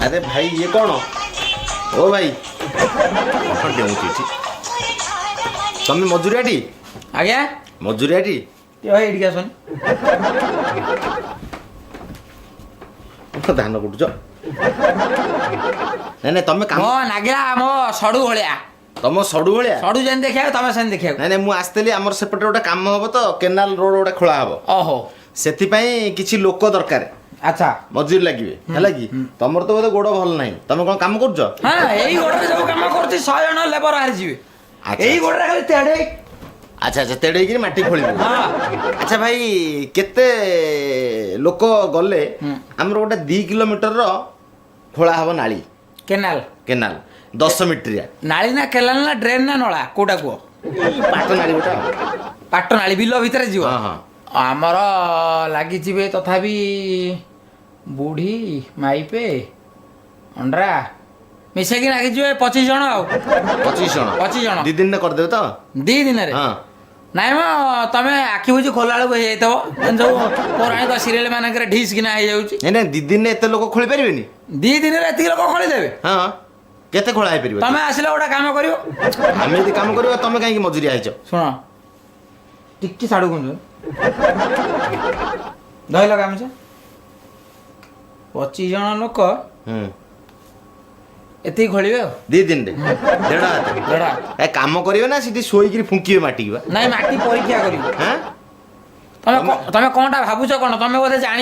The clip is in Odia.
ଆରେ ଭାଇ, ଇଏ କ'ଣ? ଓ ଭାଇ, କ'ଣ ଡେଉଁଛି ଏଠି? ତମେ ମଜୁରିଆଟି? ଆଜ୍ଞା। ମଜୁରିଆଟି? ଟିକେ ଭାଇ ଏଇଠିକି ଆସନି। ଧାନ କୁଟୁଛ? ନାଇଁ ନାଇଁ, ତମେ କାମ ମୋ ନାଗିଲା ମୋ ସଡୁ ଭଳିଆ। ତମ ସଡୁ ଭଳିଆ? ସଡୁ ଯେମିତି ଦେଖିବାକୁ, ତମେ ସେମିତି ଦେଖିବାକୁ। ନାଇଁ ନାଇଁ, ମୁଁ ଆସିଥିଲି, ଆମର ସେପଟେ ଗୋଟେ କାମ ହବ ତ, କେନାଲ ରୋଡ ଗୋଟେ ଖୋଳା ହବ। ଓହୋ। ସେଥିପାଇଁ କିଛି ଲୋକ ଦରକାର। ଆଚ୍ଛା। ମଜୁରୀ ଲାଗିବେ, ହେଲା କି? ତମର ତ ବୋଧେ ଗୋଡ ଭଲ ନାହିଁ, ତମେ କଣ କାମ କରୁଛ? ହଁ, ଏଇ ଗୋଡରେ ଯୋଉ କାମ କରୁଛି, 100 ଜଣ ଲେବର ହାରିଯିବେ। ଆଚ୍ଛା। ଏଇ ଗୋଡରେ ଖାଲି ତେଢେଇ। ଆଚ୍ଛା ଆଚ୍ଛା, ତେଡେଇକିରି ମାଟି ଖୋଳିବେ? ହଁ। ଆଚ୍ଛା ଭାଇ, କେତେ ଲୋକ ଗଲେ ଆମର ଗୋଟେ 2 କିଲୋମିଟରର ଖୋଳା ହବ ନାଳି? କେନାଲ। କେନାଲ, 10 ମିଟରିଆ। ନାଳି ନା କେନାଲ ନା ଡ୍ରେନ୍ ନା ନଳା, କୋଉଟା କୁହ? ପାଟ ନାଳି ଗୋଟେ ଆଉ। ପାଟ ନାଳି ବିଲ ଭିତରେ ଯିବ? ହଁ। ଆମର ଲାଗିଯିବେ ତଥାପି ବୁଢୀ, ମାଇପେ, ଅଣ୍ଡ୍ରା ମିଶେଇକି ଲାଗିଯିବେ 25 ଜଣ ଆଉ। 25 ଜଣ? 25 ଜଣ। 2 ଦିନରେ କରିଦେବେ ତ? 2 ଦିନରେ? ହଁ। ନାଇଁ ମ, ତମେ ଆଖି ବୁଜି ଖୋଲା ବେଳକୁ ହେଇଯାଇଥିବ। ଯୋଉ ପୌରାଣିକ ସିରିଏଲ ମାନଙ୍କରେ ଢିସ୍ କିନା ହେଇଯାଉଛି। ନାଇଁ ନାଇଁ, 2 ଦିନରେ ଏତେ ଲୋକ ଖୋଳି ପାରିବେନି। 2 ଦିନରେ ଏତିକି ଲୋକ ଖୋଳିଦେବେ? ହଁ, କେତେ ଖୋଳା ହେଇପାରିବ? ତମେ ଆସିଲେ ଗୋଟେ କାମ କରିବ। ଆମେ ଯଦି କାମ କରିବା, ତମେ କାହିଁକି ମଜୁରିଆ ହେଇଛ? ଶୁଣ, ଟିକେ ସାଡୁ ଗୁଞ୍ଜ ଧଇଲ ଗାମୁଛା। 25 ଜଣ ଲୋକ ଏତିକି ଖୋଳିବେ ଆଉ। 2 ଦିନରେ ଦେଢ଼ ହାତ? ଦେଢ଼ ହାତ। ଏ କାମ କରିବେ ନା ସେଠି ଶୋଇକିରି ଫୁଙ୍କିବେ ମାଟିକି ବା? ନାଇଁ, ମାଟି ପରୀକ୍ଷା କରିବ। ହଁ। ତମେ ତମେ କଣଟା ଭାବୁଛ କଣ? ତମେ ବୋଧେ ଜାଣି